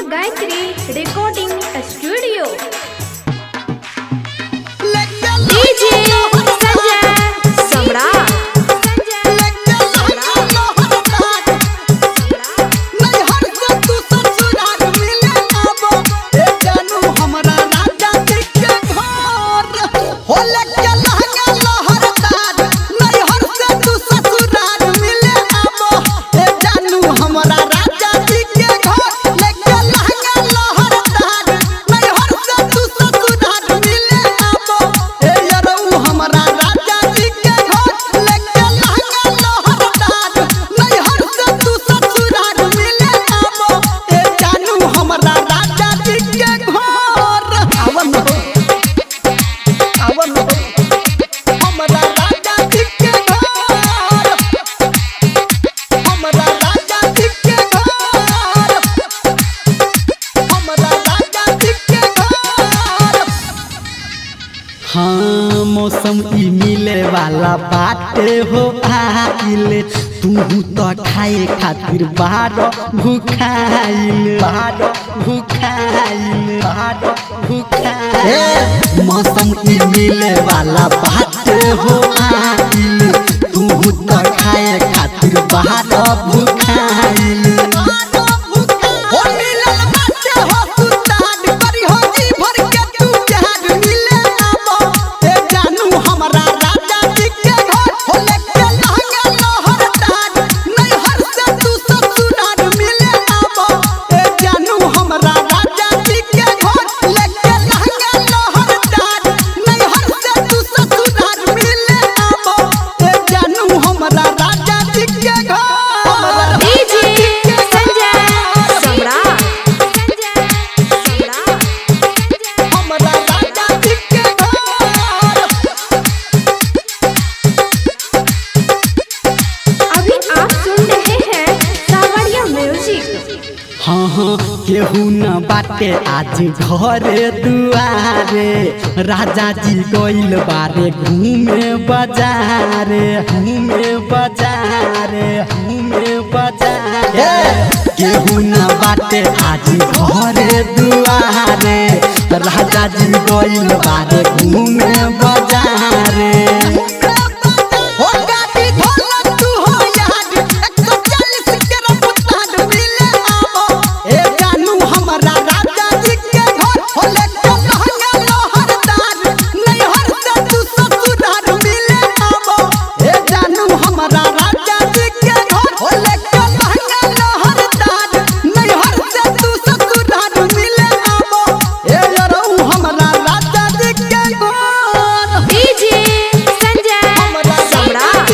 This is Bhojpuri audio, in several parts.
माँ Gayatri recording studio. DJ Sanjay Samrat. हाँ मौसम ई मिले वाला बाटे हो आइल, तू तो खाए खातिर बार भूखाइल, बार भूखाइल, बार भूखाइल। मौसम ई मिले वाला बाटे हो आइल, तू तो खाए खातिर बार भूखाइल। डीजे संजय सम्राट। अभी आप सुन रहे हैं सावरिया म्यूजिक। हाँ हाँ केहू न बाटे आज घरे दुआरे, राजा जी गइल बारे घूमे बाजारे, घूमे बाजारे, घूमे बाजारे। केहू न बाटे आज घरे दुआरे, राजा जी गइल बारे घूमे बाजारे। डीजे संजय सम्राट।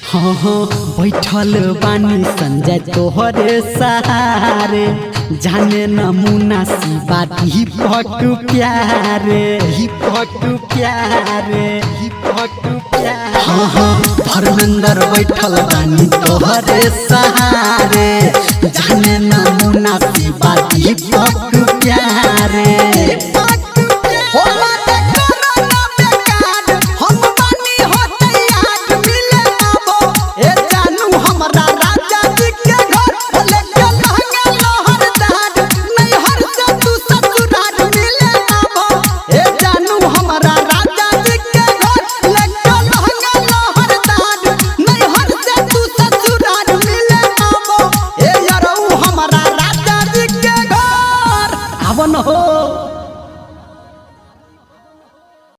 हाँ हाँ बैठल बानी संजय तोहरे सहारे, जाने नमूना शिवा दीपक प्यारे, दीपक प्यारे, दीपक प्यारे। हाँ हाँ धर्मेंद्र बैठल बानी तोहरे सहारे,